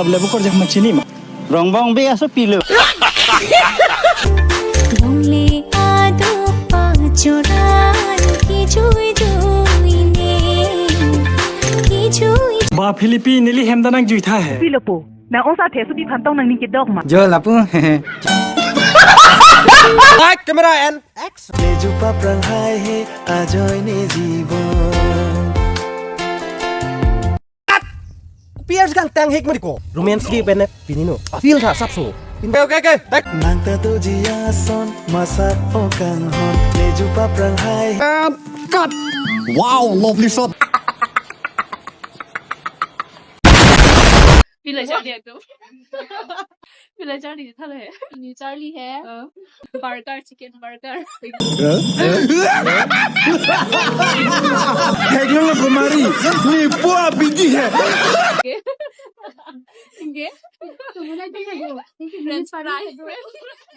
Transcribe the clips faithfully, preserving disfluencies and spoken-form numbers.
Lebu korjak ma chini ma. Rongbong be aso pilo. Longle ado pachoran kijui jui ne. Kijui. Ba Philippi neli hem ta nangjuitha he. Pilopo. Nang ongsa the suti phantong nangning kedok ma. Jo lapu. Light, camera and action. Leju paprang hai he ajoine jibon. P R gangtang hek mari ko. Romance ke pen pinino. Apil tha sapso. Okay, okay, okay. Tak. Nang ta doji ason masak o kanghon. Leju paprang hai. And cut. Wow, lovely shot. Pila charli atum. Pila charli thale. Pini charli hai. Burger, chicken burger. Theklonglo kumari, ne po abidi hai. French fry.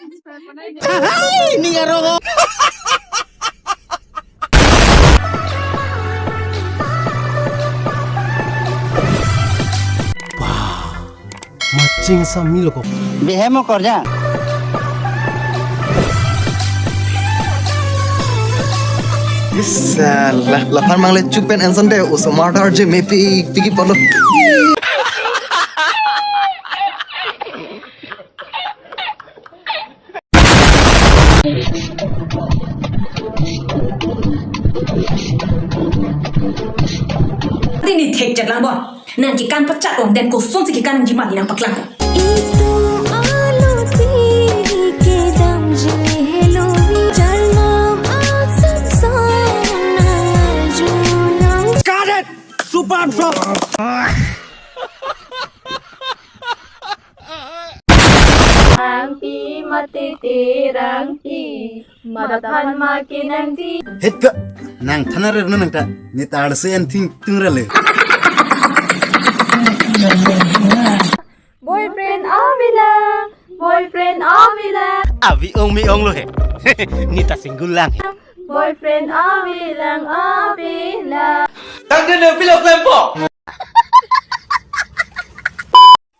French fry. Ni arong. Matching sa milo ko. Behem korja. Salah, laphan mangle chupen enson de, osomar tar je mepi piki polo. Dini thek chat lang bo. Nang kekan pachat ong den kosonsi kekan nangji ma nangpaklang. Itum alo tiri kedam je helo wi jalam asap sana junang. Cut it! Super flop! Rangpi mati ti rangpi, madathan ma kinangti. Hit ka, nang thana re nang ta, ni tar se an thing tung ra le. Boyfriend avila, boyfriend avila. Avi ong mi ong lo he. Ni ta single lang he. Boyfriend avilang avila. Tang de ne pilo klempo.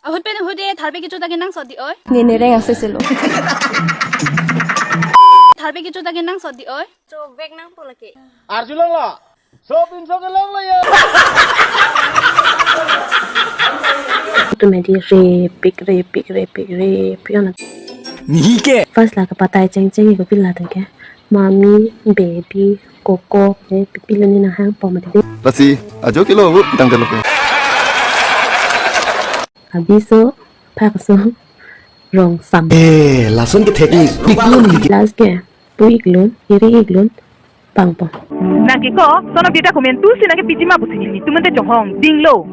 Ahut pen ahut de tharpe kecho ta kenangsot di oi. Ne ne reng angsese lo. Tharpe kecho ta kenangsot di oi. Cho bag nangpo lake. Arjulong lo. Sopin so kelong lo ya. Tum edi repik repik repik repik ona. Nihi ke. First la kapatai cheng cheng ko pila tang ke. Mami, baby, koko, eh, pipilo ne nanghang po mati. Lasi ajo kilo bu tang telo. Abiso, phakso, rongsam. Eh, lason ke thek-i, piklun ni. Last ke, pu iklun, iri iklun, pangpong. Nang ke ko, sono bita komen tu si nang ke piji ma pusi ni, tu mente chonghong, dinglo.